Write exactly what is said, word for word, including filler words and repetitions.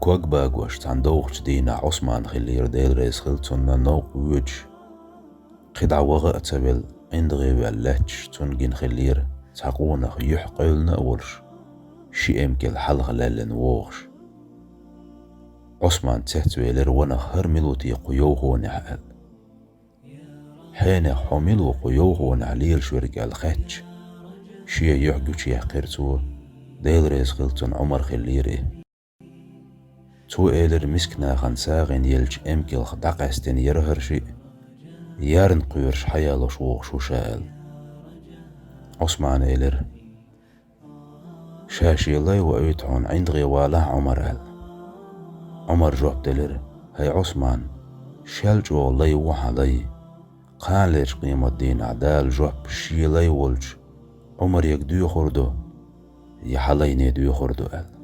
Ког багош цхьана довхачу дийнахь Ӏусман хиллера, Дела реза хила цунна, новкъа воьдуш, кхидӀа ваха а ца велла, ӀиндагӀе ваьлла лаьтташ цунна гина хиллера цхьа къонах, юьхь къевлина а волуш, ши эмкал хьалха лаьллина вогӀуш. Ӏусман цецвелира, ванах, хӀара мила ву те кху йовхонехь аьлла. Хьенех, хьо мила ву кху йовхонехь лелаш верг аьлла хаьттича, шен юьхь гучуяьккхира цо, Дела реза хила цунна, Ӏумар хиллера и. Цо элира, миска нахана сагӀина еллачу эмкалх дӀакъаьстина яра хӀара шиъ, ярна кхоьруш хьаялош вогӀуш ву ша аьлла. Ӏусмана элира: «Ша шен лай ваийту хьуна, ӀиндагӀе валахь, Ӏумар», — аьлла. Ӏумара жоп делира: «ХӀай Ӏусман, шел чӀогӀа лай ву хьан лай. Кханалерчу къематдийнахь Дала жоп шен лай волчу Ӏумарега доьхур ду, я хьан лайне доьхур ду», — аьлла.